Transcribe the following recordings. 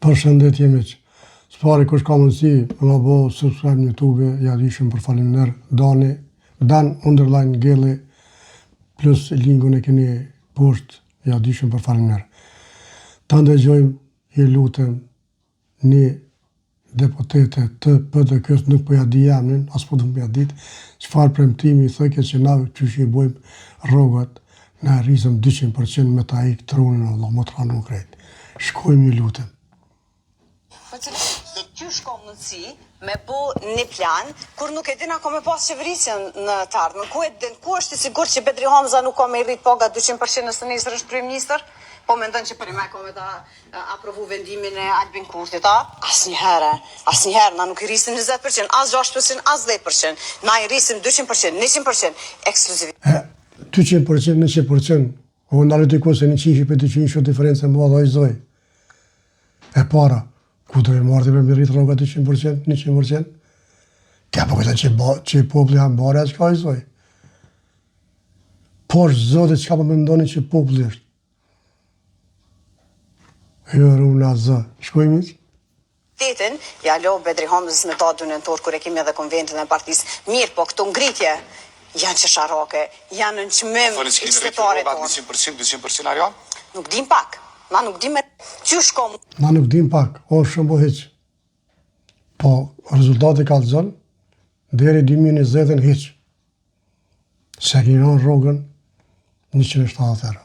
Përshëndetje miq. Së pari kush ka mundësi me ma bo subscribe në YouTube, ja di shumë për faleminderit. Dani, Dan underline Gelli plus linkun e keni poshtë, ja di shumë për faleminderit. Ta ndëgjojmë, ju lutem, një deputete të PDK-së, nuk po ja di emrin, as po du me ja ditë, çfarë premtimi thojke që na qysh i bojmë rrogat, na e rrisëm 200% me ta ik trunin, Allah, më të ranu krejt. Shkojmë ju lutem. Po qysh ka mundësi me bo një plan, kur nuk e din a ka me pas qeverisjen në të ardhmen, ku e din, ku është i sigurt që Bedri Hamza nuk ka me i rrit pagat 200% nëse nesër është kryeministër, po mendon që për me ka me ta aprovu vendimin e Albin Kurtit, a? Asnjëherë, asnjëherë, na nuk i rrisim 20%, as 6%, as 10%, na i rrisim 200%, 100%, ekskluziv. E, 200%, 100%, o ndalu të se një qinshi për 200 shumë diferencë e madhe, oj zoj. E para, ku do e marrë për me rritë rroga 200%, 100%? Kja po këta që, ba, që populli hanë bare, a çka oj zoj? Por zotit, çka po mendoni që populli është? Jo, runa zë. Shkojmë miq? Tetin, ja lo Bedri Hamzës me datë 2 nëntor kur e kemi edhe konventën e partisë. Mirë, po këto ngritje janë qesharake, janë në çmim Thoni i që keni rritur qytetarit rrogat tonë. 100%, 200% Arjan? Nuk dim pak. Na nuk dim me qysh ka Na nuk dim pak, o shumë po hiq. Po, rezultati kallzon, deri 2020-ën hiq. Se keni rënë rrogën 170 euro.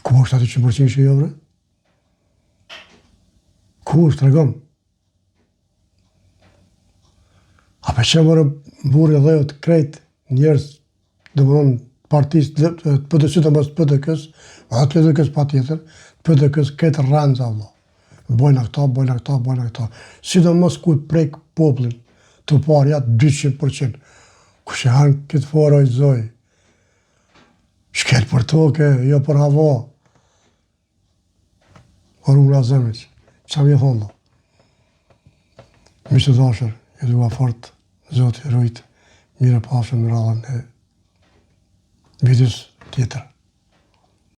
Ku është aty 100% që jo, bre? Ku është, tregom? A pe që mërë burri dhe të krejt njerëz, dhe më thonë, partisë, të të PDK, sidomos të PDK-s, edhe të LDK-s pa tjetër, të PDK-s krejt rrenca, vlla. Bojna këta, bojna këta, bojna këta. Sidomos ku prek popullin, të parja 200%. Kush e hanë këtë forë, oj zoj? Shkel për toke, jo për hava. O runa zëmiq, qa mi thonë? Miq të dashur, ju dua fort, Zoti rujt, mirë pafshim në radhën e videos tjetër.